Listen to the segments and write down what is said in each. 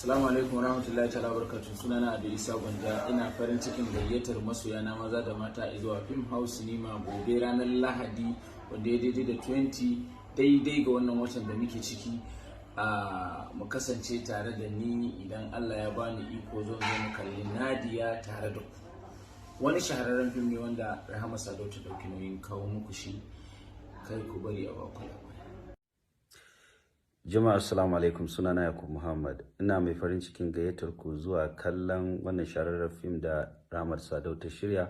Assalamu alaikum warahmatullahi ta'ala barakatuh. Sunana Ado Isa Gwanja. Ina farin cikin gayyatar masoyana maza da mata zuwa Film House Cinema gobe ranar Lahadi, wanda ya daidai da 20 daidai ga wannan watan da muke ciki. A mu kasance tare da ni, idan Allah ya bani iko zan zo mu kalli Nadia tare da ku. Wani shahararren fim ne wanda Rahama Sadau ta dauki nauyin kawo muku shi. Kai ku bari a baku labari. Jama'a, assalamu alaikum. Sunana Yakub Muhammad. Ina mai farin cikin gayyatar ku zuwa kallon wannan shahararren fim da Rahama Sadau ta shirya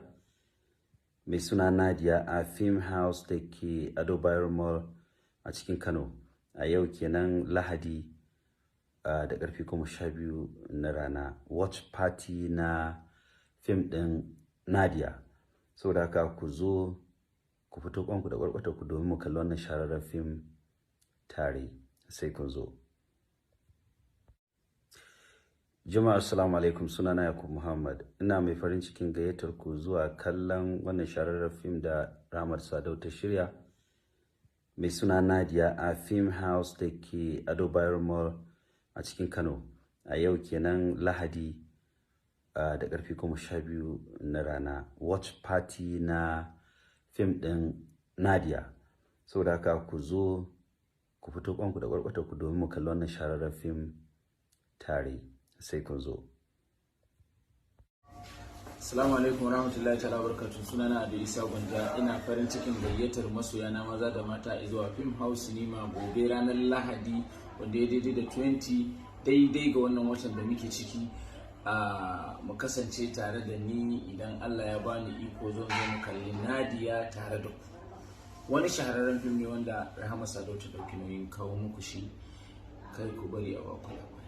mai suna Nadia a Film House da ke Ado Bayero Mall a cikin Kano a yau kenan Lahadi da karfe 12 na rana, watch party na fim din Nadia. Saboda haka ku zo ku fito kwanku da kwarkwata ku domin mu kalli wannan shahararren fim tare. Sai kun zo. Jama'a, assalamu alaikum. Sunana Yakub Muhammad. Ina mai farin cikin gayyatar ku zuwa kallon wannan shahararren fim da Rahama Sadau ta shirya mai suna Nadia a Film House da ke Ado Bayero Mall a cikin Kano a yau kenan Lahadi da karfe 12 na rana, watch party na fim din Nadia. Saboda haka ku zo ku fito kwanku da kwarkwata ku domin mu kalli wannan shahararren fim tare. Sai kun zo. Assalamu alaikum warahmatullahi ta'ala barakatuh. Sunana Ado Isa Gwanja. Ina farin cikin gayyatar masoyana maza da mata zuwa Film House Cinema gobe ranar Lahadi, wanda ya daidai da 20 daidai ga wannan watan da muke ciki. A mu kasance tare da ni, idan Allah ya bani iko zan zo mu kalli Nadia tare da ku. Wani shahararren fim ne wanda Rahama Sadau ta dauki nauyin kawo muku shi. Kai ku bari a baku labari.